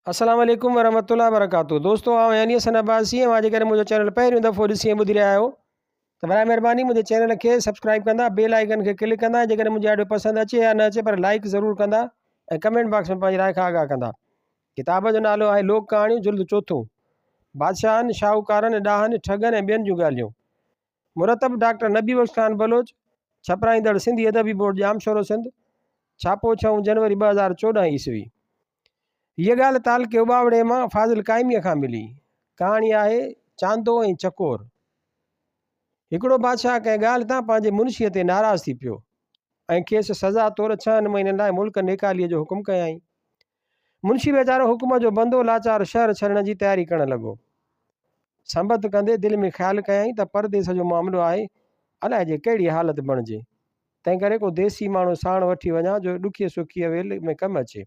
السلام عليڪم ورحمة الله وبرڪاته دوستو آئون يعني حسن عباسي اوهان جيڪڏهن منهنجو چينل پهريون دفعو ڏسي ۽ ٻڌي رهيا آهيو ته برائي مهرباني منهنجي چينل کي سبسڪرائب ڪندا بيل آئيڪن کي ڪلڪ ڪندا جيڪڏهن منهنجي آڊيو پسند اچي يا نه اچي پر لائڪ ضرور ڪندا ۽ ڪمينٽ باڪس ۾ پنهنجي راء کان آگاهه ڪندا ڪتاب جو نالو آهي لوڪ ڪهاڻيون جلد چوٿون بادشاهن شاهوڪارن ڏاهن ٺڳن ۽ ٻين جون ڳالهيون مرتب ڊاڪٽر نبي بخش خان بلوچ، ڇپرائيندڙ سنڌي ادبي بورڊ ڄامشورو سنڌ، ڇاپو ڇهون جنوري 2014 عيسوي. هيء ڳالهه تعلقي اٻاوڙي مان فاضل قائميء کان ملي. ڪهاڻي آهي چاندو ۽ چڪور. هڪڙو بادشاهه ڪنهن ڳالهه تان پنهنجي منشيء تي ناراض ٿي پيو ۽ کيس سزا طور ڇهن مهينن لاء ملڪ نيڪاليء جو حڪم ڪيائين. منشي ويچارو حڪم جو بندو لاچار شهر ڇڏڻ جي تياري ڪرڻ لڳو. سنبت ڪندي دل ۾ خيال ڪيائين ته پرديس جو معاملو آهي، الائجي ڪهڙي حالت بڻجي. تنهنڪري ڪو ديسي ماڻهو ساڻ وٺي وڃان جو ڏکيء سکيء ويل ۾ ڪم اچي.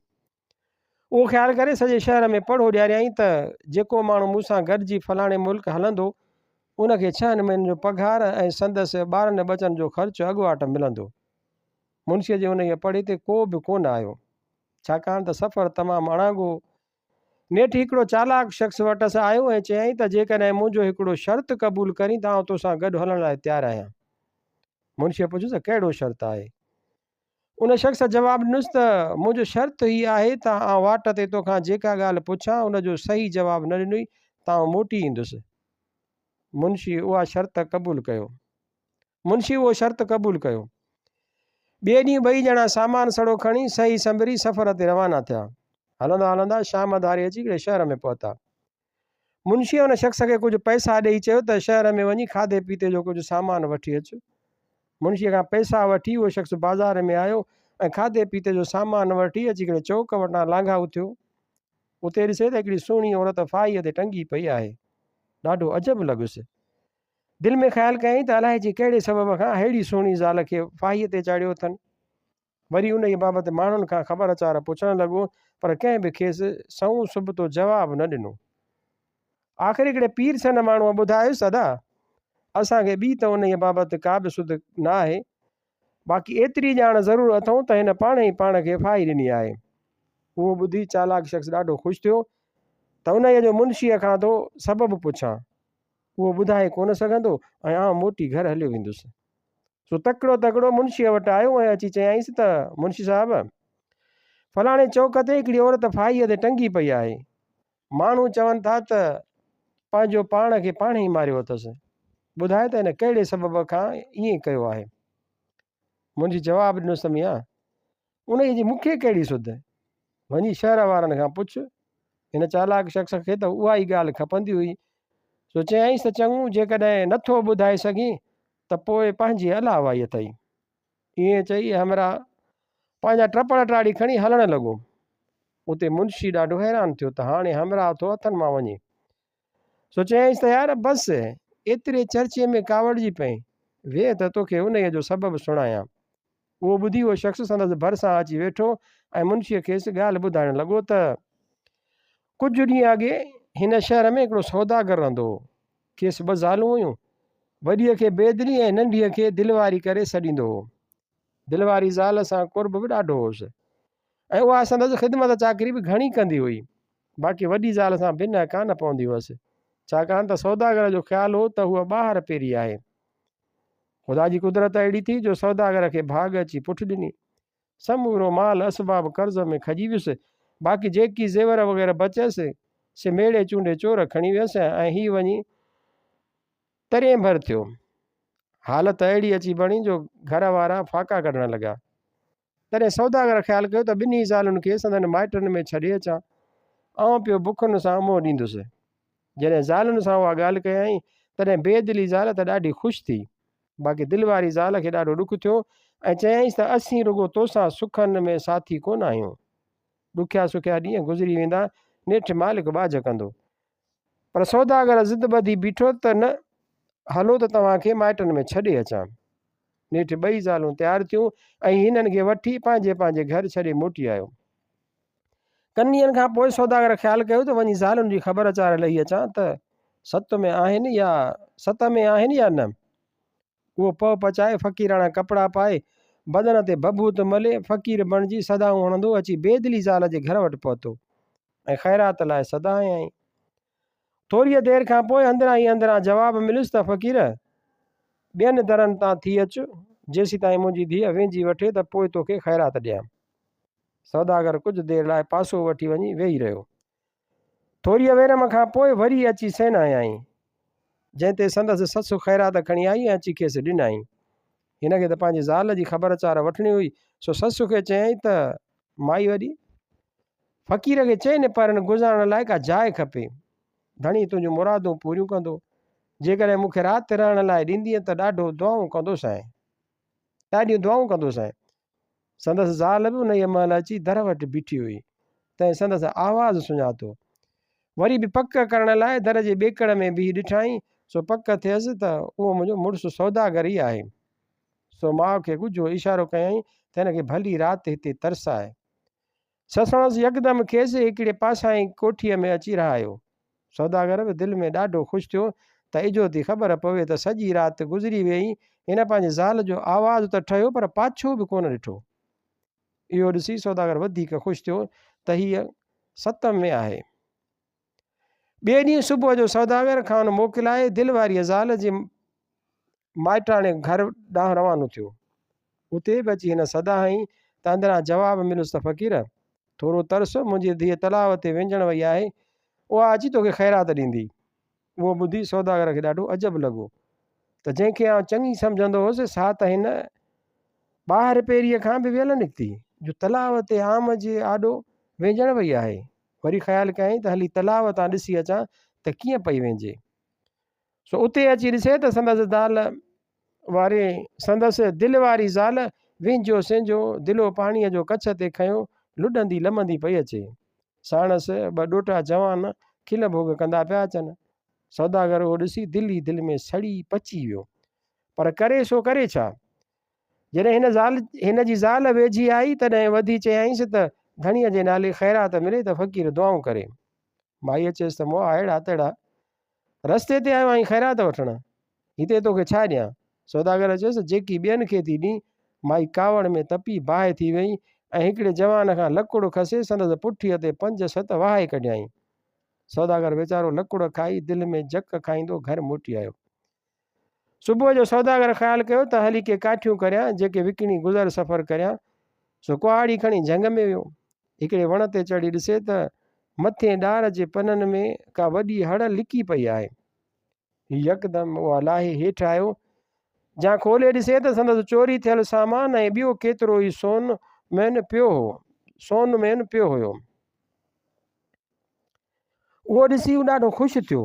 اهو خيال ڪري سڄي شهر ۾ پڙهو ڏياريائين ته جيڪو ماڻهو مون سان گڏجي فلاڻي ملڪ هلندو، ان کي ڇهن مهينن جو پگهار ۽ سندس ٻارن ٻچن جو خرچ اڳواٽ ملندو. منشيء جي انهيء پڙهي تي ڪو به ڪونه آيو، ڇاڪاڻ ته سفر تمام اڻانگو هو. نيٺ هڪڙو چالاڪ شخص وٽس آيو ۽ چيائين ته جيڪڏهن منهنجو هڪڙو شرط قبول ڪرين ته آئون توسان گڏ هلڻ لاء تيار آهيان. منشيء پڇيس ته ڪهڙو شرط آهي؟ ان شخص جواب ڏنس ته منهنجو شرط هي آهي ته آئون واٽ تي توکان جيڪا ڳالهه پڇان ان جو صحيح جواب نه ڏنوئي ته آئون موٽي ايندس. منشي اها شرط قبول ڪيو. منشي اهو شرط قبول ڪيو. ٻئي ڏينهن ٻئي ڄڻا سامان سڙو کڻي سهي سنڀري سفر تي روانا ٿيا. هلندا هلندا شام ڌاري اچي هڪڙي شهر ۾ پهتا. منشيء ان شخص کي ڪجهه پئسا ڏيئي چيو ته شهر ۾ وڃي کاڌي پيتي جو ڪجهه سامان وٺي اچ. منشيء کان پئسا وٺي اهو شخص بازار ۾ آيو ۽ کاڌي پيتي جو سامان وٺي اچي هڪڙي چوڪ وٽان لانگها اٿيو. اتي ڏسي ته هڪڙي سهڻي عورت ڦاهيء تي ٽنگي پئي آهي. ڏاڍو عجب لڳس. دل ۾ خيال ڪيائين ته الائجي ڪهڙي سبب کان ههڙي سهڻي زال کي ڦاهيء تي چاڙهيو اٿن. وري انهيء بابت ماڻهن کان خبر چار پڇڻ لڳو، پر ڪنهن به کيس سنئون سبتو جواب نه ڏنو. آخر هڪڙي پير سن ماڻهوء ٻڌايس، ادا! اسان کي ٻي ته انهيء بابت ڪا به سڌ نه آهي، باقي ايتري ڄاڻ ضرور اٿئون ته هن پاڻ ئي پاڻ کي ڦاهي ڏني آهي. اهو ٻڌي چالاڪ شخص ڏاڍو خوش ٿيو ته انهيء جو منشيء کان ٿو سبب پڇان. اهو ٻڌائي ڪونه سگهندو ۽ آئون موٽي گهر هليو ويندس. سو تڪڙو تڪڙو منشيء وٽ آيو ۽ اچي چيائينس ته، منشي صاحب! فلاڻي چوڪ تي هڪڙي عورت ڦاهيء تي ٽنگي پئي آهي. ماڻهو چون ٿا ته پنهنجو پاڻ کي پاڻهي ماريو اٿس. ٻڌاء ته هن ڪهڙي سبب کان ائين ڪيو آهي؟ منشي جواب ڏنس ته ميان! انهيء جي مون کي ڪهڙي سڌ؟ وڃي شهر وارن کان پڇ. هن چالاڪ شخص کي ته اها ئي ڳالهه کپندي هئي، سو چيائينس ته چڱو، جيڪڏهن نه ٿو ٻڌائي سگهين ته پوء پنهنجي الله وائي اٿئي. ائين چئي همراهه پنهنجا ٽپڙ ٽاڙي کڻي هلڻ لڳو. اتي منشي ڏاڍو حيران ٿيو ته هاڻي همراهه ٿو هٿن مان وڃي. سو چيائينس ته يار بس، ايتري چرچي ۾ ڪاوڙجي پئين، ويهه ته توکي انهيء جو سبب سڻايان. اهو ٻڌي اهو شخص سندس ڀرسان اچي ويٺو ۽ منشيء کيس ڳالهه ٻڌائڻ لڳو ته، ڪجهه ڏينهن اڳي هن شهر ۾ هڪڙو سوداگر رهندو هو. کيس ٻه زالون هيون. وڏيء کي بيدلي ۽ ننڍيء کي دلواري ڪري سڏيندو هو. دلواري زال سان قرب به ڏاڍو هوس ۽ اها سندس خدمت چاڪري به گهڻي ڪندي هئي. باقي وڏي زال سان بنهه ڪانه پوندي هئس، ڇاڪاڻ ته سوداگر جو خيال هو ته هوء ٻاهر پيري آهي. خدا جي قدرت اهڙي ٿي جو سوداگر کي ڀاڳ اچي پٺ ڏني. سمورو مال اسباب قرض ۾ کڄي ويس، باقي جيڪي زيور وغيره بچيس، سي ميڙي چونڊي چور کڻي ويس ۽ هي وڃي ترين ڀر ٿيو. حالت اهڙي اچي بڻي جو گهر وارا فاقا ڪڍڻ لڳا. تڏهن سوداگر خيال ڪيو ته ٻنهي زالن کي سندن مائٽن ۾ ڇڏي اچان، آئون پيو بکن سان منهن ڏيندس. جڏهن زالن سان اها ڳالهه ڪيائين، تڏهن بي دلي زال ته ڏاڍي خوش ٿي، باقي دل واري زال کي ڏاڍو ڏک ٿيو ۽ چيائينس ته اسين رڳو توسان سکن ۾ ساٿي ڪونه آهيون. ڏکيا سکيا ڏينهن گذري ويندا، نيٺ مالڪ ٻاجهه ڪندو. پر سوداگر ضد ٻڌي بيٺو ته نه، هلو ته توهان کي مائٽن ۾ ڇڏي اچان. نيٺ ٻئي زالون تيار ٿيون ۽ هنن کي وٺي پنهنجي پنهنجي گهر ڇڏي موٽي آيو. ڪن ڏينهن کان پوء سوداگر خيال ڪيو ته وڃي زالن جي خبر چار لهي اچان ته ست ۾ آهن يا ست ۾ آهن يا نه. اهو پهه پچائي فقيراڻا ڪپڙا پائي، بدن تي ڀڀوت ملي، فقير بڻجي صدائون هڻندو اچي بيدلي زال جي گهر وٽ پهتو. ۽ خيرات لاء صدا هنيائين. ٿوريء دير کان پوء اندران ئي اندران جواب مليس ته فقير! ٻين درن تان ٿي اچ، جيسيتائين منهنجي ڌيء وينجهي وٺي ته پوء توکي خيرات ڏيان. سوداگر ڪجهه دير لاء پاسو وٺي وڃي ويهي رهيو. ٿوريء ويرم کان پوء وري اچي سين هنيائين، جنهن تي سندس سس خيرات کڻي آئي ۽ اچي کيس ڏنائين. هن کي ته پنهنجي زال جي خبر چار وٺڻي هئي، سو سس کي چيائين ته، مائي وڏي! فقير کي چئن پهرن گذارڻ لاء ڪا جاء کپي. ڌڻي تنهنجون مرادون پوريون ڪندو. جيڪڏهن مون کي رات رهڻ لاء ڏيندينء ته ڏاڍو دعائون ڪندوسانء. ڏاڍيون دعائون ڪندوسانء. سندس زال به انهيء مهل اچي در وٽ بيٺي هئي، تنهن سندس آواز سڃاتو. وري به پڪ ڪرڻ لاء در جي ٻيڪڙ ۾ بيهي ڏٺائين، سو پڪ ٿيس ته اهو منهنجو مڙس سوداگر ئي آهي. سو ماء کي ڳجهو اشارو ڪيائين ته هن کي ڀلي رات هتي ترساء. سسڻس يڪدم کيس هڪڙي پاسائين ڪوٺيء ۾ اچي رهايو. سوداگر به دل ۾ ڏاڍو خوش ٿيو ته اجهو ٿي خبر پوي ته سڄي رات گذري ويئي، هن پنهنجي زال جو آواز ته ٺهيو پر پاڇو به ڪونه ڏٺو. اهو ڏسي سوداگر وڌيڪ خوش ٿيو ته هيء ستم ۾ آهي. ٻئي ڏينهن صبح جو سوداگر کان موڪلائي دل واريء زال جي مائٽاڻي گهر ڏانهن روانو ٿيو. اتي به اچي هن صدا هنئي ته اندران جواب مليس ته فقير! ٿورو ترس، منهنجي ڌيء تلاء تي وينجهڻ وئي آهي، اها اچي توکي خيرات ڏيندي. اهو ٻڌي سوداگر کي ڏاڍو عجب لڳو ته جنهن کي آئون چڱي سمجهندو هوس، سا ته هن ٻاهر پيريء کان به ويل نڪتي، جو تلاء تي عام جي آڏو وينجهڻ وئي آهي. وري خيال ڪيائين ته هلي تلاء تان ڏسي اچان ته ڪيئن پئي وينجهي. سو اتي اچي ڏسي ته سندس دال واري سندس دل واري زال وينجهو سينجهو دلو پاڻيء جو ڪڇ تي کنيو لڏندي لمندي پئي اچي. ساڻس ٻه ڏوهٽا جوان کل ڀوڳ ڪندا پيا اچن. سوداگر اهو ڏسي دل ئي دل ۾ سڙي پچي ويو. پر ڪري سو ڪري ڇا؟ جڏهن هن زال هن جي زال ويجهي آئي تڏهن وڌي چيائينس ته ڌڻيء جي نالي خيرات ملي ته فقير دعائون ڪري. مائيء چيس ته مئا اهڙا تهڙا رستي تي آيو آهين خيرات وٺڻ، هتي توکي ڇا ڏيان؟ سوداگر چيس ته جيڪي ٻين کي ٿي ڏين. مائي ڪاوڙ ۾ تپي باهه ٿي ويئي ۽ هڪڙي جوان کان لڪڙ کسي سندس پٺيء تي پنج ست وهائي ڪڍيائين. سوداگر ويچارو لڪڙ کائي دل ۾ جڪ کائيندو گهر موٽي آيو. صبح جو سوداگر خيال ڪيو ته هلي ڪي ڪاٺيون ڪريان، جيڪي وڪڻي گذر سفر ڪريان. سو ڪهاڙي کڻي جهنگ ۾ ويو. هڪڙي وڻ تي چڙهي ڏسي ته مٿين ڏار جي پنن ۾ ڪا وڏي هڙ لڪي پئي آهي. هي يڪدم اها لاهي هيٺ آيو. جان کولي ڏسي ته سندس چوري ٿيل سامان ۽ ٻيو ڪيترو ئي سون مين پيو هو. سون مين پيو هيو. اهو ڏسي هو ڏاڍو خوش ٿيو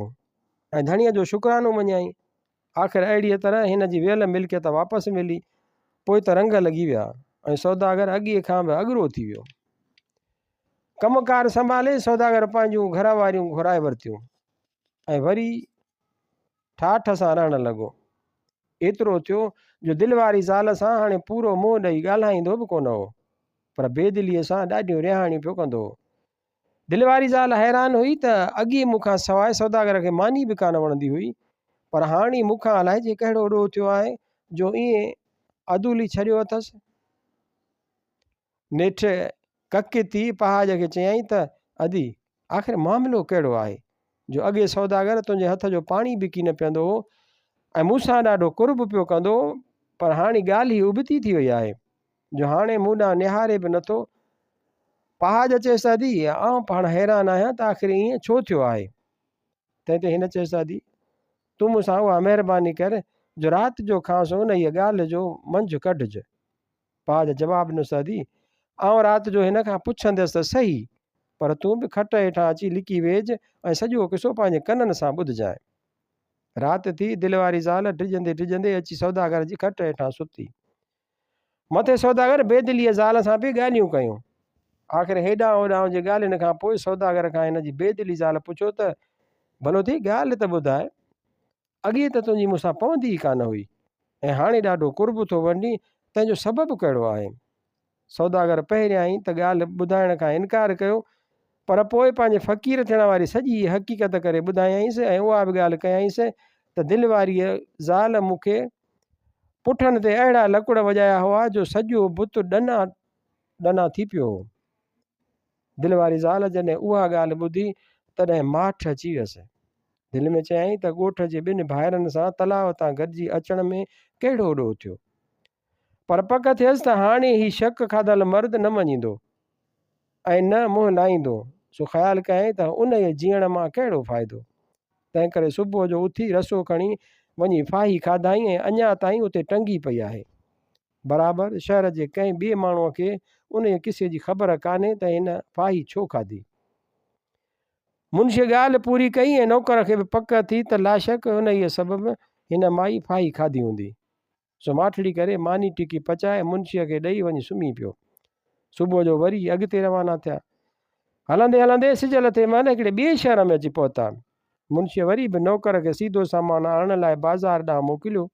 ۽ ڌڻيء جو شڪرانو مڃيائين. آخر اهڙيء طرح هن جي ويل ملڪيت واپس ملي. پوء ته رنگ لڳي ويا ۽ سوداگر اڳي کان به اڳرو ٿي ويو. ڪم ڪار سنڀالي سوداگر پنهنجون گهر واريون گهرائي ورتيون ۽ وري ٺاٺ سان رهڻ لڳو. ايترو ٿيو جو دل واري زال سان هاڻي پورو منهن ڏئي ڳالهائيندو به ڪونه هو، پر بيدليء سان ڏاڍيون رهاڻيون پيو ڪندو هو. دل واري زال حيران هئي ته اڳي مون کان سواء سوداگر کي ماني به ڪانه وڻندي هئي، پر هاڻي مون کان الائجي ڪهڙو ڏوهه ٿيو آهي جو ائين عدولي ڇڏيو اٿس. نيٺ ڪڪ ٿي پهاڄ کي چيائين ته ادي، آخر معاملو ڪهڙو آهي جو اڳي سوداگر تنهنجي هٿ جو پاڻي به ڪين پيئندو هو ۽ مون سان ڏاڍو قرب پيو ڪندو هو، پر هاڻي ڳالهه ئي ابتي ٿي وئي آهي. جو هاڻي مون ڏانهن نهاري به نٿو. پهاڄ چيس ته ادي، آئون پاڻ حيران آهيان ته آخر ائين ڇو ٿيو آهي؟ تنهن تي هن چيس ته ادي، تون مون سان اها مهرباني ڪر جو رات جو کانئس انهيء ڳالهه جو منجهه ڪڍج. پهاڄ جواب ڏنس ته ادي، آئون رات جو هن کان پڇنديس ته سهي، پر تون به کٽ هيٺان اچي لڪي ويهج ۽ سڄو قصو پنهنجي ڪنن سان ٻڌجانء. رات ٿي، دل واري زال ڊڄندي ڊڄندي اچي سوداگر جي کٽ هيٺان ستي. مٿي سوداگر بيدليء زال سان پئي ڳالهيون ڪيون. آخر هيڏانهن هوڏانهن جي ڳالهين کان پوء سوداگر کان هن جي بيدلي زال پڇيو ته، ڀلو ٿئي ڳالهه ته ٻڌاء، اڳي ته تنهنجي مون سان پوندي ئي ڪانه هئي ۽ هاڻي ڏاڍو قرب ٿو ونڊين، تنهن جو سبب ڪهڙو آهي؟ سوداگر پهريائين ته ڳالهه ٻڌائڻ کان انڪار ڪيو، پر پوء پنهنجي فقير ٿيڻ واري سڄي حقيقت ڪري ٻڌايائينس ۽ اها به ڳالهه ڪيائينس ته دل واريء زال مون کي پٺن تي اهڙا لڪڙ وڄايا هئا جو سڄو بت ڏنا ڏنا ٿي پيو هو. دل واري زال جڏهن اها ڳالهه ٻڌي، تڏهن ماٺ اچي ويس. دل ۾ چيائين ته ڳوٺ جي ٻن ڀائرن سان تلاء تان گڏجي اچڻ ۾ ڪهڙو ڏوهه ٿيو؟ پر پڪ ٿيس ته هاڻي هي شڪ کاڌل مرد نه مڃيندو ۽ نه منهن لائيندو، سو خيال ڪيائين ته انهيء جيئڻ مان ڪهڙو فائدو؟ تنهنڪري صبح جو اٿي رسو کڻي وڃي ڦاهي کاڌائين ۽ اڃا تائين اتي ٽنگي پئي آهي. برابر شهر جي ڪنهن ٻئي ماڻهوء کي انهيء قصي جي خبر ڪانهي ته هن ڦاهي ڇو کاڌي. منشيء ڳالهه پوري ڪئي ۽ نوڪر کي به پڪ ٿي ته لاشڪ انهيء سبب هن مائي ڦاهي کاڌي هوندي. سو ماٺڙي ڪري ماني ٽڪي پچائي منشيء کي ڏئي وڃي سمهي پيو. صبح جو وري اڳتي روانا ٿيا. هلندي هلندي سج لٿي مهل هڪڙي ٻئي شهر ۾ اچي پهتا. منشيء وري به نوڪر کي سيڌو سامان آڻڻ لاء بازار ڏانهن موڪليو.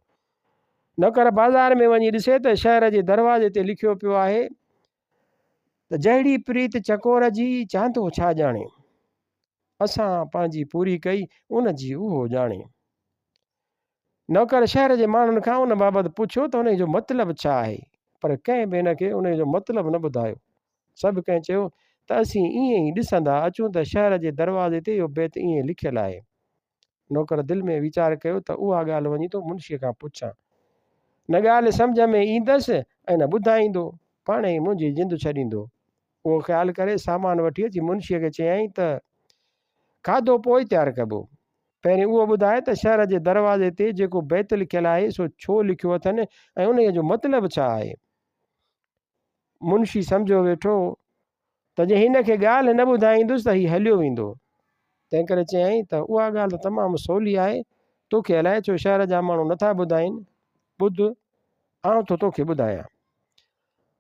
نوڪر بازار ۾ وڃي ڏسي ته شهر جي دروازي تي لکيو پيو آهي ته جهڙي پريت چڪور جي، چاندو ڇا ڄاڻي. اسان پنهنجي پوري ڪئي، ان جي اهو ڄاڻي. نوڪر شهر جي ماڻهن کان ان بابت پڇيو ته انهيء جو مطلب ڇا آهي، پر ڪنهن به هن کي انهيء جو مطلب نه ٻڌايو. سڀ ڪنهن چيو ته اسين ائين ئي ڏسندا اچون ته شهر جي دروازي تي اهو بيت ائين لکيل آهي. نوڪر دل ۾ ويچار ڪيو ته اها ڳالهه وڃي ٿو منشيء کان پڇان. نه ڳالهه سمجهه ۾ ايندس ۽ نه ٻڌائيندو، پاڻهي منهنجي جند ڇڏيندو. اهو خيال ڪري سامان وٺي اچي منشيء کي چيائين ته کاڌو پوء تيار ڪبو. پهرين اهو ٻڌاء ته شهر جي دروازي تي جيڪو بيت لکيل آهي سو ڇو لکيو اٿن ۽ انهيء جو مطلب ڇا آهي؟ منشي سمجهيو ويٺو هو ته جي هن کي ڳالهه نه ٻڌائيندس ته هي هليو ويندو. تنهنڪري چيائين ته اها ڳالهه ته تمام سولي آهي، توکي الائي ڇو شهر جا ماڻهو نٿا ٻڌائين. ٻڌ، آئون ٿو توکي ٻڌايان.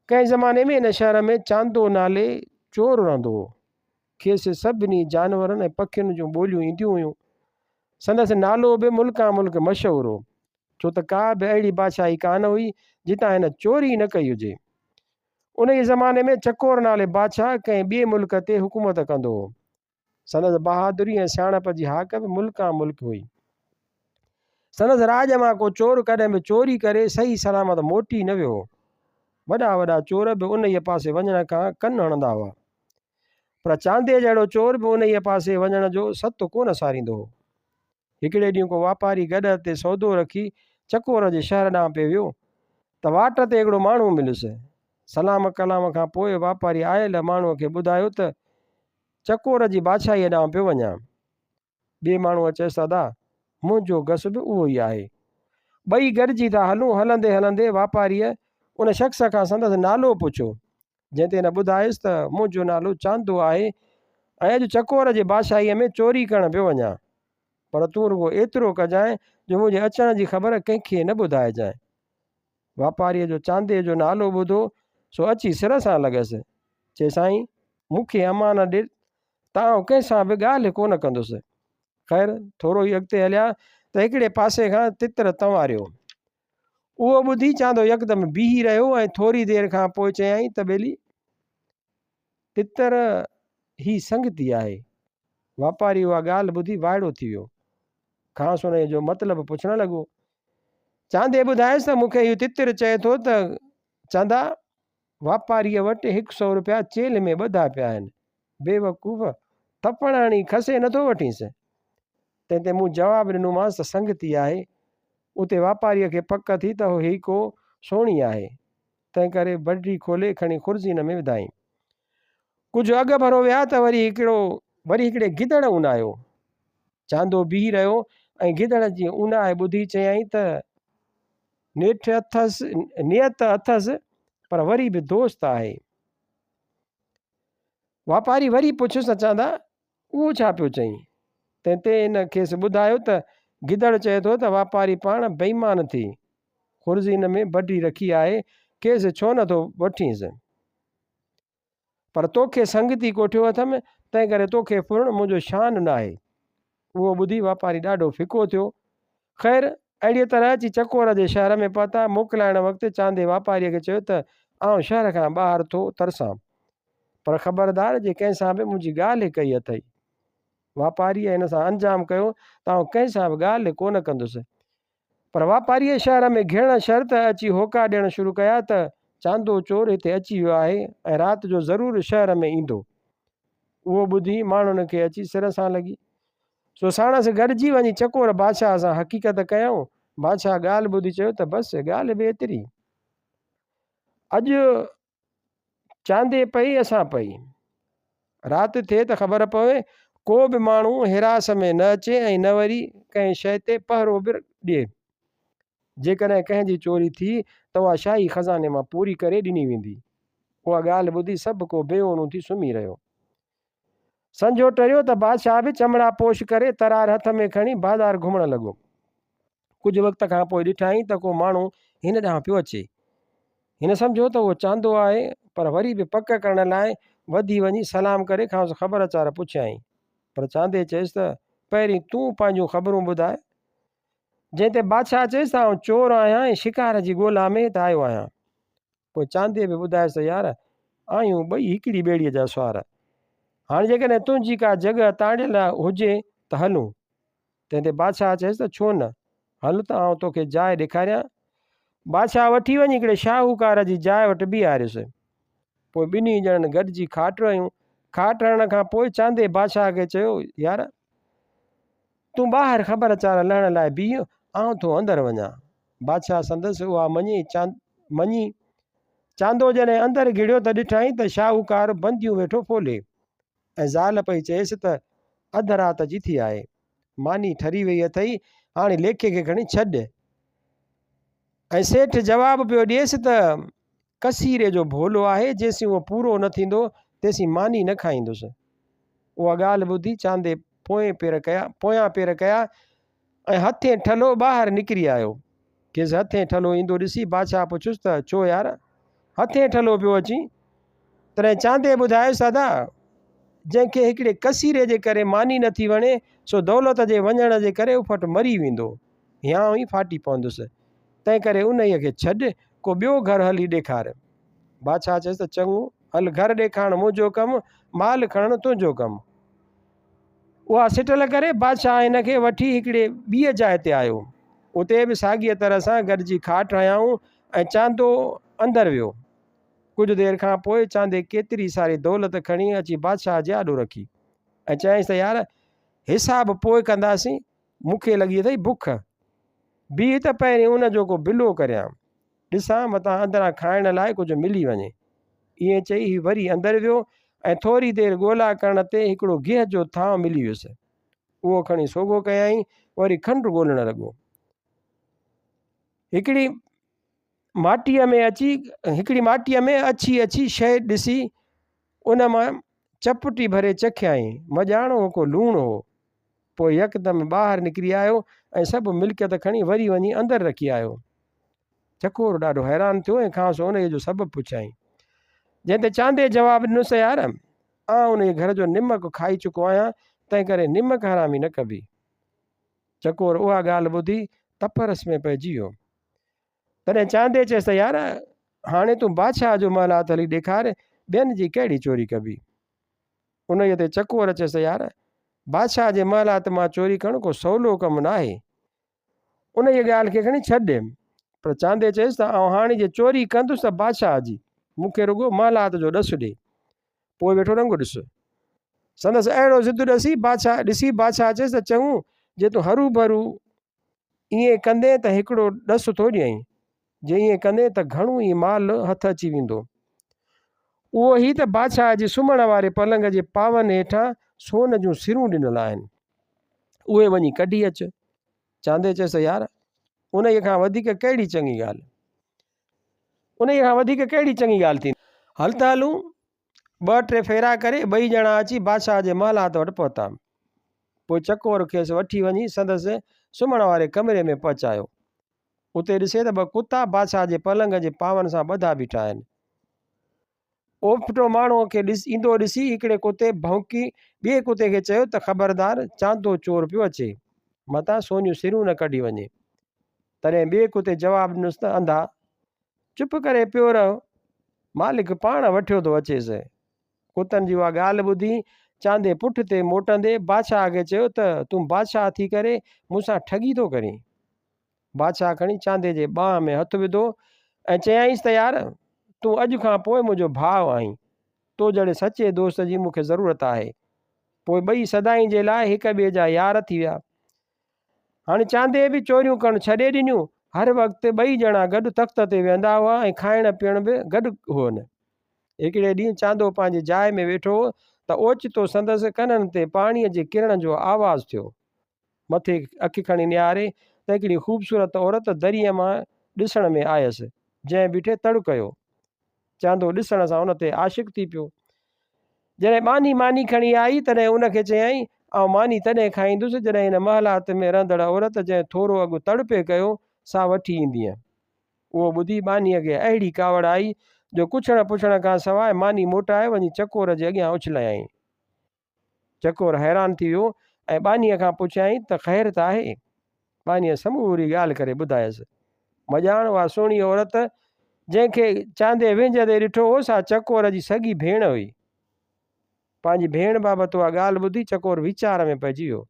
ڪنهن زماني ۾ هن شهر ۾ چاندو نالي چور رهندو هو. کيس سڀني جانورن ۽ پکين جون ٻوليون اينديون هيون. سندس نالو به ملڪان ملڪ مشهور هو، ڇو ته ڪا به اهڙي بادشاهي ڪانه هئي، جتان هن چوري نه ڪئي هجي. انهيء زماني ۾ چڪور نالي بادشاهه ڪنهن ٻئي ملڪ تي حڪومت ڪندو هو. سندس بهادري ۽ سياڻپ جي هاڪ به ملڪان ملڪ هئي. سندس راڄ مان ڪو چور ڪڏهن به چوري ڪري صحيح سلامت موٽي نه ويو هو. وڏا وڏا چور به انهيء پاسي وڃڻ کان ڪن هڻندا هئا. پر چانديء جهڙو چور به انهيء پاسي وڃڻ جو ست ڪونه ساريندو هو. هڪڙي ڏينهن ڪو واپاري گڏهه تي سودو رکي چڪور جي شهر ڏانهن پئي ويو ته واٽ تي هڪڙو ماڻهو مليس. سلام ڪلام کان پوء واپاري آيل ماڻهوء کي ٻڌايو ته چڪور جي بادشاهيء ڏانهن پيو وڃان. ٻئي ماڻهوء چيس ته ادا، منهنجو گس به اهو ئي آهي. ٻئي گڏجي ٿا هلون. هلندي هلندي واپاريء ان شخص کان سندس نالو پڇيو، جنهن تي هن ٻڌايس ته منهنجو نالو چاندو آهي ۽ اڄ چڪور جي بادشاهيء ۾ چوري ڪرڻ پيو وڃان. پر تون رڳو ايترو ڪجانء جو منهنجي اچڻ جي خبر ڪنهن کي نه ٻڌائجانء. واپاريء جو چانديء جو نالو ٻڌو، سو اچي سر سان لڳس. چي سائين، مون کي امان ڏي ته آئون ڪنهن سان به ڳالهه ڪونه ڪندس. خير، ٿورو ئي اڳتي هليا ته هڪڙي پاسي کان تتر تنواريو. اهو ٻڌي چاندو يڪدم بيهي رهيو ۽ ٿوري دير کان پوء چيائين ته ٻيلي! تتر هي سنگتي آهي. واپاري اها ڳالهه ٻڌي وائڙو ٿي ويو. کانئس انهيء جو مطلب پڇڻ لڳو. چاندي ٻڌايس ته مون کي اهو تتر چئي ٿو ته چاندا! واپاريء وٽ هڪ سئو رپيا چيلهه ۾ ٻڌا پيا آهن. بيوقوف! ٿڦڻ هڻي کسي نٿو وٺينس. تنهن تي مون جواب ڏنومانس ته سنگتي آهي. اتي واپاريء کي پڪ ٿي ته هي ڪو سوڻي آهي. تنهنڪري بڊي کولي کڻي خرزين ۾ وڌائين. ڪجهه اڳڀرو ويا ته وري هڪڙو وري هڪڙي گدڙ اونايو. چاندو بيهي رهيو ۽ گدڙ جي اونائي ٻڌي چيائين ته نيٺ اٿس نيت اٿس پر وري به دوست آهي. واپاري وري پڇيس ته چاندا اهو ڇا پيو چئين؟ تنهن تي هن کيس ٻڌايو ته گدڙ چئي ٿو ته واپاري پاڻ بيمان ٿي خرزين ۾ بڊي رکي آهي کيس ڇو نه ٿو وٺينس؟ پر توکي سنگتي ڪوٺيو اٿم، تنهنڪري توکي ڦرڻ منهنجو شان ناهي. اهو ٻڌي واپاري ڏاڍو ڦڪو ٿيو. خير، اهڙيء طرح اچي چڪور جي شهر ۾ پهتا. موڪلائڻ وقت چاندي واپاريء کي چيو ته آئون شهر کان ٻاهر ٿو ترسان، پر خبردار جي ڪنهن سان به منهنجي ڳالهه ڪئي اٿئي. واپاريء هن سان انجام ڪيو ته آئون ڪنهن سان به ڳالهه ڪونه ڪندس. پر واپاريء شهر ۾ گهڙڻ شرط اچي هوڪا ڏيڻ شروع ڪيا ته چاندو چور هتي اچي ويو آهي ۽ رات جو ضرور شهر ۾ ايندو. اهو ٻڌي ماڻهن کي اچي سر سان لڳي. سو ساڻس گڏجي وڃي چڪور بادشاهه سان حقيقت ڪيائون. بادشاهه ڳالهه ٻڌي چيو ته بس ڳالهه به ايتري. اڄ چاندي پئي اسان پئي. رات ٿئي ته خبر پوي ڪو به ماڻهو حراس ۾ نه اچي ۽ نه وري ڪنهن شيء تي پهرو به ڏئي. جيڪڏهن ڪنهن جي چوري ٿي ته اها شاهي خزاني مان پوري ڪري ڏني ويندي. اها ڳالهه ٻڌي سڀ ڪو بي اونو ٿي سمهي رهيو. سنجهو ٽريو ته بادشاهه به چمڙا پوش ڪري ترار هٿ ۾ کڻي بازار گهمڻ لڳو. ڪجهه وقت کان پوء ڏٺائين ته ڪو ماڻهو هن ڏانهن پيو اچي. هن سمجهيو ته اهو چاندو آهي، پر وري به پڪ ڪرڻ لاء وڌي وڃي سلام ڪري کانئس خبر اچار پڇيائين. پر چاندي چيس ته، پهرين تون پنهنجون خبرون ٻڌاء. جنهن تي بادشاهه چيس ته آئون چور آهيان ۽ شڪار جي ڳولا ۾ هت آيو آهيان. پوء چانديء به ٻڌايس ته يار، آهيون ٻئي هڪڙي ٻيڙيء جا سوار. هاڻي جيڪڏهن تنهنجي ڪا جڳهه تاڙيل هجي ته هلون. تنهن تي بادشاهه چيس ته ڇو نه، هل ته آئون توکي جاء ڏيکاريان. بادشاهه وٺي وڃي هڪڙي شاهوڪار جي جاء وٽ بيهاريس. پوء ٻنهي ڄڻن گڏجي کاٽ هنيون. کاٽ هڻڻ کان پوء چاندي بادشاهه کي چيو، يار! تون ٻاهر خبر چار لهڻ لاء بيهه، آئون ٿو اندر وڃان. بادشاهه سندس اها مڃي مڃي. چاندو جڏهن اندر گهڙيو ته ڏٺائين ته شاهوڪار بنديون ويٺو ڦولي ۽ زال پئي چيس ته اڌ رات جي ٿي آهي، ماني ٺري ويئي اٿئي، هاڻي ليکي کي کڻي ڇڏ. ۽ سيٺ جواب پيو ڏيس ته ڪسيري جو ڀولو آهي، جيسين اهو پورو نه ٿيندو، تيسين ماني نه کائيندس. اها ڳالهه ٻڌي چاندي پوئين پير ڪيا، پويان پير ڪيا ۽ هٿين ٺلهو ٻاهر نڪري آيو. کيس هٿين ٺلهو ايندو ڏسي بادشاهه پڇيس ته ڇو يار، هٿين ٺلهو پيو اچين؟ تڏهن چاندي ٻڌايس ته ادا، جنهن کي هڪڙي ڪسيري جي ڪري ماني نه ٿي وڻي، سو دولت جي وڃڻ جي ڪري اڦٽ مري ويندو. هيانء ئي ڦاٽي پوندس. تنهنڪري انهيء کي ڇڏ، ڪو ٻيو گهر هلي ڏيکار. بادشاهه چيس ته چڱو، هل گهر ڏيکارڻ منهنجو ڪم، مال کڻڻ تنهنجو ڪم. اها سٽل ڪري بادشاهه هن کي وٺي هڪڙي ٻيء جاء تي آيو. اتي به ساڳيء طرح سان گڏجي کاٽ هنيائون ۽ چاندو اندر ويو. ڪجهه دير کان پوء چاندي ڪيتري ساري دولت کڻي اچي بادشاهه جي آڏو رکي ۽ چيائينس ته يار، حساب پوء ڪنداسين، مون کي لڳي اٿئي بک. بيهه ته پهرين ان جو ڪو بلو ڪريان. ڏسان متان اندران کائڻ لاء ڪجهه ملي وڃي. ائين چئي هي وري اندر ويو ۽ ٿوري دير ڳولا ڪرڻ تي هڪڙو گيهه جو ٿانء ملي ويس. اهو کڻي سوگهو ڪيائين، وري کنڊ ڳولڻ لڳو. هڪڙي ماٽيء ۾ اچي هڪڙي ماٽيء ۾ اڇي اڇي شيء ڏسي ان مان چپٽي ڀري چکيائين. مڄاڻو اهو ڪو لوڻ هو. پوء يڪدم ٻاهر نڪري آيو ۽ سڀ ملڪيت کڻي وري وڃي اندر رکي آيو. چڪور ڏاڍو حيران ٿيو ۽ کانئس انهيء جو سبب پڇيائين. جنهن تي چاندي جواب ڏنس ته يار! آئون انهيء گهر جو نمڪ کائي چڪو آهيان، تنهنڪري نمڪ حرامي نه ڪبي. چڪور اها ڳالهه ٻڌي تپرس ۾ پئجي ويو. تڏهن چاندي چيس ته يار! هاڻي تون بادشاهه جو محلات هلي ڏيکار، ٻين جي ڪهڙي چوري ڪبي؟ انهيء تي چڪور چيس ته يار! بادشاهه جي محلات مان چوري ڪرڻ ڪو سولو ڪم ناهي. انهيء ڳالهه کي کڻي ڇڏ. پر چاندي چيس ته آئون هاڻي جي چوري ڪندس ته بادشاهه جي، مون کي رڳو محلات جو ڏس ڏي. پوء ويٺو رنگ ڏس. سندس اهڙو ضد ڏسي بادشاهه ڏسي بادشاهه چيس ته چڱو، جي تون هروڀرو ائين ڪندين ته هڪڙو ڏس ٿو ڏيئين. جي ائين ڪندين ته گهڻو ئي مال هٿ اچي ويندو. اهو هي ته بادشاهه جي سمهڻ واري پلنگ جي پاون هيٺان سون جون سرون ڏنل آهن. اهي وڃي ڪڍي اچ. چاندي چيس ته يار، انهيء کان وڌيڪ ڪهڙي چڱي ڳالهه؟ انهيء کان وڌيڪ ڪهڙي چڱي ڳالهه ٿيندي؟ هل ته هلون. ٻه ٽي ڦيرا ڪري ٻئي ڄڻا اچي بادشاهه جي محلات وٽ پهتا. پوء چڪور کيس وٺي وڃي سندس سمهڻ واري ڪمري ۾ پهچايو. اتي ڏسي ته ٻه ڪتا بادشاهه جي پلنگ جي پاون سان ٻڌا بيٺا آهن. اوڦٽو ماڻهوء کي ايندو ڏسي هڪڙي ڪتي ڀونڪي ٻئي ڪتي کي چيو ته خبردار چاندو چور پيو اچي، متان سونيون سرون نه ڪڍي وڃي. تڏهن ٻئي ڪتي جواب ڏنس ته انڌا! چپ ڪري پيو رهه، مالڪ پاڻ وٺيو ٿو اچيس. ڪتن جي اها ڳالهه ٻڌي چاندي پٺ تي موٽندي بادشاهه کي چيو ته تون بادشاهه ٿي ڪري مون سان ٺڳي ٿو ڪرين. بادشاهه کڻي چاندي جي ٻانهن ۾ هٿ وڌو ۽ چيائينس ته يار! تون اڄ کان پوء منهنجو ڀاء آهين. تو جهڙي سچي دوست جي مون کي ضرورت آهي. پوء ٻئي سدائين جي لاء هڪ ٻئي جا يار ٿي ويا. هاڻي چاندي به چوريون ڪرڻ ڇڏي ڏنيون. هر وقت ٻئي ڄڻا گڏ تخت تي ويهندا هئا ۽ کائڻ پيئڻ به گڏ هئن. هڪڙي ڏينهن چاندو پنهنجي جاء ۾ ويٺو هو ته اوچتو سندس ڪنن تي پاڻيء جي ڪرڻ جو آواز ٿيو. مٿي اک کڻي نهاري ته هڪڙي خوبصورت عورت دريء مان ڏسڻ ۾ آيس، جنهن بيٺي تڙ ڪيو. چاندو ڏسڻ سان ان تي عاشق ٿي پيو. جڏهن ٻانهي ماني کڻي آئي، تڏهن ان کي چيائين، آئون ماني تڏهن کائيندس، جڏهن هن محلات ۾ رهندڙ عورت، جنهن ٿورو اڳ تڙ پئي ڪيو، سا وٺي ايندينء. اهو ٻڌي ٻانهيء کي اهڙي ڪاوڙ آئي، جو ڪڇڻ پڇڻ کان سواء ماني موٽائي وڃي چڪور جي اڳيان اڇلايائين. چڪور حيران ٿي ويو ۽ ٻانهيء کان پڇيائين ته خير ته آهي؟ ٻانهيء سموري ڳالهه ڪري ٻڌايس. مڄاڻ اها سهڻي عورت جنهن کي چاندي وهنجندي ڏٺو هو سا چڪور جي سڳي ڀيڻ هئي. پنهنجي ڀيڻ بابت اها ڳالهه ٻڌي چڪور ويچار ۾ پئجي ويو.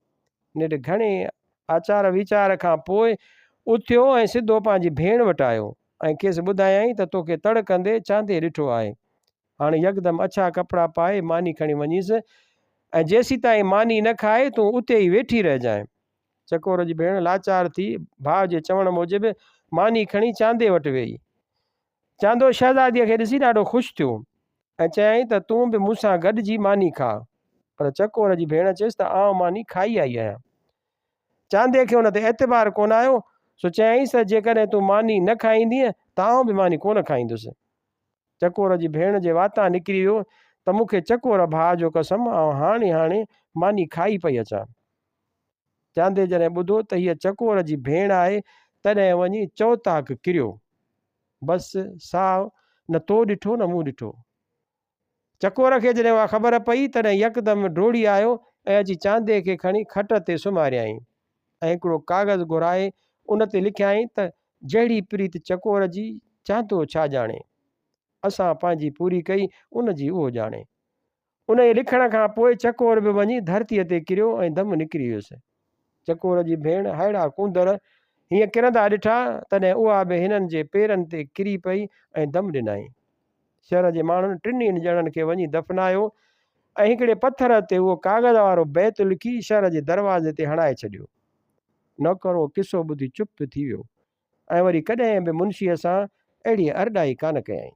نيٺ گهڻي آچار ويچار کان پوء اٿيو ۽ سڌو پنهنجي ڀيڻ وٽ آيو ۽ کيس ٻڌايائين ته توکي تڙ ڪندي چاندي ڏٺو آهي. هاڻي يڪدم اڇا ڪپڙا پائي ماني کڻي وڃيس ۽ جيسيتائين ماني نه کائي تون اتي ئي ويٺي رهجانء. چڪور جي ڀيڻ لاچار ٿي ڀاء جي چوڻ موجب ماني کڻي چاندي وٽ ويئي. چاندو شهزاديء کي ڏسي ڏاڍو خوش ٿيو ۽ چيائين ته تون به مون سان گڏجي ماني کاء. پر چڪور جي ڀيڻ چيس ته آئون ماني کائي آئي آهيان. چاندي کي ان تي اعتبار ڪونه آيو، سو چيائينس ته جيڪڏهن تون ماني نه کائيندينء ته آئون به ماني ڪونه کائيندس. چڪور جي ڀيڻ جي واتان نڪري ويو ته مون کي چڪور ڀاء جو قسم آئون هاڻي هاڻي ماني کائي پئي اچان. چاندي جڏهن ٻڌو ته هيء چڪور جي ڀيڻ آهي تڏهن وڃي چؤطاق ڪريو. بس ساهه نه تو ڏٺو نه مون ڏٺو. چڪور کي جڏهن اها خبر پئي تڏهن يڪدم ڊوڙي آيو ۽ اچي چاندي کي کڻي کٽ تي سمهاريائين ۽ هڪڙو ڪاغذ گهرائي ان تي لکيائين ته جهڙي پريت چڪور جي چاندو ڇا ڄاڻي. اسان پنهنجي پوري ڪئي ان جي اهو ڄاڻي. انهيء لکڻ کان پوء چڪور به وڃي ڌرتيء تي ڪريو ۽ دم نڪري ويس. چڪور جي ڀيڻ ههڙا ڪونڌر هيئن ڪرندا ڏٺا، تڏهن اها به هنن جي پيرن تي ڪري پئي ۽ دم ڏنائين. شهر جي ماڻهن ٽنهي ڄڻن کي وڃي دفنايو ۽ هڪڙي پٿر تي اهو ڪاغذ وارو بيت لکي شهر جي دروازي تي هڻائي ڇڏيو. نوڪر اهو قصو ٻڌي چپ ٿي ويو ۽ وري ڪڏهن به منشيء سان اهڙي ارڏائي ڪانه ڪيائين.